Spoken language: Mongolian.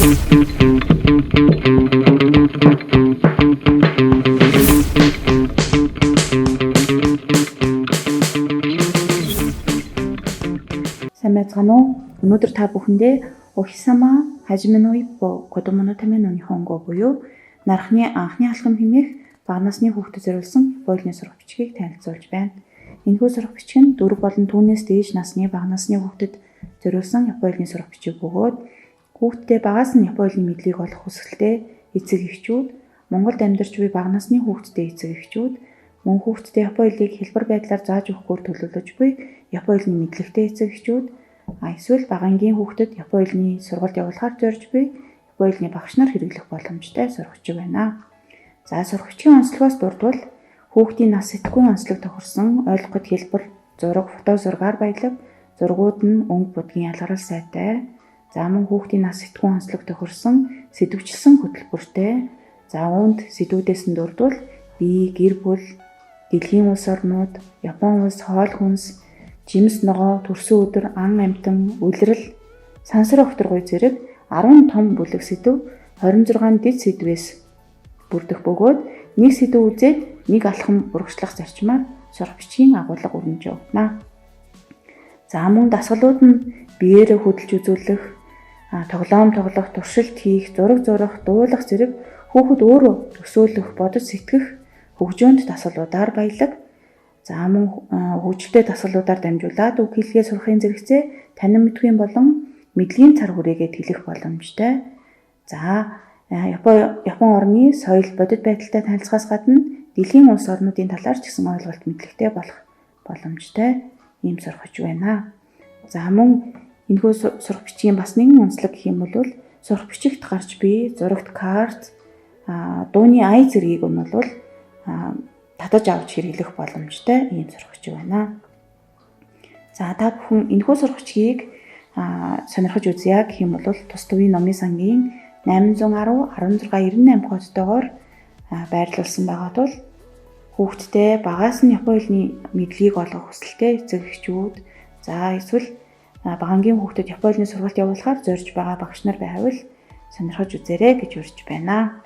Сайн байцгаана уу? Өнөөдөр та бүхэндээ Ohisama Hajime no Ippo Kodomo no Tame no Nihongo буюу нархны анхны алхам хэмээх бага насны хүүхдэд зориулсан Япон хэлний сурах бичгийг танилцуулж байна. Энэхүү сурах бичиг нь 4 болон түүнээс дээш насны бага насны хүүхдэд зориулсан Япон хэлний сурах бичиг бөгөөд хүүхддээ багаас нь Япон хэлний мэдлэгийг олох хүсэлтэй эцэг эхчүүд, Монголд амьдарч буй бага насны хүүхдтэй эцэг эхчүүд, мөн хүүхддээ Япон хэлийг хэлбэр байдлаар зааж өгөхөөр төлөвлөж буй Япон хэлний мэдлэгтэй эцэг эхчүүд, эсвэл бага ангийн хүүхдэд Япон хэлний сургалт явуулахаар зорж буй Япон хэлний багш нар хэрэглэх боломжтой сурах бичиг байна. За, сурах бичгийн онцлогоос дурдвал хүүхдийн нас сэтгүүн онцлог тохирсон ойлгоход хэлбэр, зураг, фото зургаар баялаг, зургууд нь өнгө будгийн ялгарал сайтай. За, мөн хүүхдийн нас сэтгүүн онцлог тохирсон сэдвчлсэн хөтөлбөртэй. За, үүнд сэдвүүдээс нь дурдвал бие, гэр бүл, дэлхийн улс орнууд, Япон улс, хоол хүнс, жимс ногоо, төрсөн өдөр, ан амьтан, улирал, сансар огторгуй зэрэг 10 том бүлэг сэдв 26 дэд сэдвээс бүрдэх бөгөөд нэг сэдв үзээд нэг алхам урагшлах зарчмаар сурах бичгийн агуулга өрнөж явагдана. За, мөн дасгалууд нь биеэрээ хөдөлж үзүүлэх, тоглоом тоглох, туршилт хийх, зураг зурах, дуулах зэрэг хүүхэд өөрөө төсөөлөх, бодож сэтгэх хөгжөөнд дасгалуудаар баялаг. За, мөн хөгжилтэй дасгалуудаар дамжуулаад үг хэлгээ сурахын зэрэгцээ танин мэдхийн болон мэдлэгийн цар хүрээгээд хэлэх боломжтой. За, Япон орны соёл, бодит байдалтай танилцахаас гадна дэлхийн улс орнуудын талаар ч гэсэн ойлголт мэдлэгтэй болох боломжтой ийм сурах бичиг байна. За, мөн энэхүү сурах бичгийн бас нэгэн онцлог гэх юм бол сурах бичигт гарч буй зурагт карт, дууны ая зэргийг нь бол татаж авч хэрэглэх боломжтой ийм сурах бичиг байна. За, та бүхэн энэхүү сурах бичгийг сонирхож үзье гэх юм бол тус төвийн номын сангийн 810 16 98 кодтойгоор байрлуулсан байгаа тул хүүхдтэй багаас нь Япон хэлний мэдлэгийг олгох хүсэлтэй эцэг эхчүүд, за эсвэл бага ангийн хүүхдэд Япон хэлний сургалт явуулахаар зорж байгаа багш нар байвал сонирхож үзээрэй гэж урьж байна.